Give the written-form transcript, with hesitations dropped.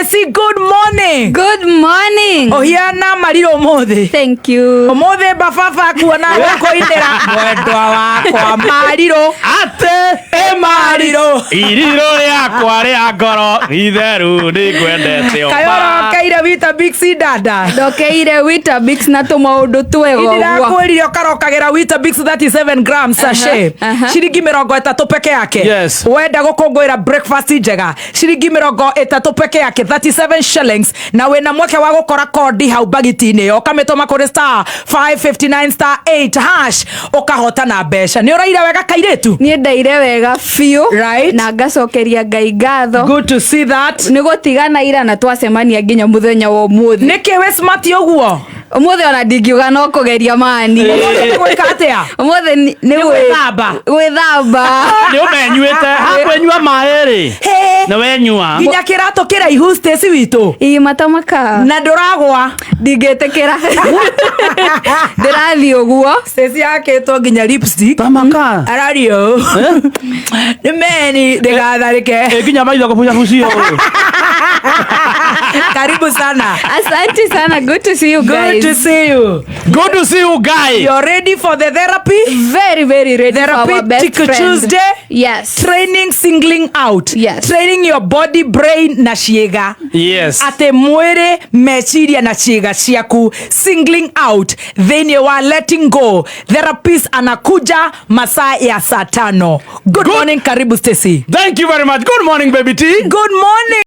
Stacy, good morning. Good morning. Ũhiana marirũ ũmũthĩ. Thank you. Ũmũthĩ bababa kuona gũkũinĩra mwendwa wakwa marirũ. Atĩ Ĩ marirũ. Irirũ rĩakwa rĩa ngoro itheru nĩ ngwendete. Kaĩ ũrokeire Weetabix, dada? Ndokeire Weetabix na tũmaũndũ twega ũguo. Ndĩrakwĩrire ũkarokagĩra Weetabix 37 grams sachet. Ciringi 30 peke yake. Wenda gũkũngũĩra breakfast njega, ciringi 30 peke yake, 37 shillings, na wĩna mweke wa gũkora kondi hau bagiti-inĩ ĩyo, ũkamĩtũma kũrĩ *559*8#, ũkahotana mbeca. Nĩ ũraira wega, kairĩtu? Niĩ ndaire wega biũ. Na ngacokeria Ngai ngatho. Good to see that. Nĩ gũtigana ira na twacemania nginya mũthenya wa ũmũthĩ. Nĩkĩ wĩ smart ũguo? Ũmũthĩ ona ndingiuga no kũgeria mani. Ũmũthĩ nĩ gwĩka atĩa? Ũmũthĩ nĩ Gwĩthamba. Gwĩthamba. Nĩ ũmenyuĩte hakwenyua maĩ rĩ? Hĩ. Nĩ wenyua. Nginya kĩratũ kĩraihu, Stacy witũ. Ii matamaka. Na ndũragwa? Ndingĩtĩkĩra, ndĩrathiĩ ũguo. Stacy akĩtwo nginya lipstick. Tamaka. Arario nĩ meni ndĩgatharĩke. Ĩ nginya maitho kũbucabucio. Karibu sana. Asante sana, good to see you Good guys. to see you. Good to see you guys. You're ready for the therapy? Very, very ready for our best Therapeutic friend. Tuesday. Yes. Training singling out. Yes. Training your body, brain na ciĩga. Atĩ mwĩrĩ, meciria na ciĩga ciaku, singling out thĩinĩ wa letting go. Therapist anakuja masaa ya saa 5. Good morning, karibu, Stacy. Thank you very much. Good morning, baby T. Good morning.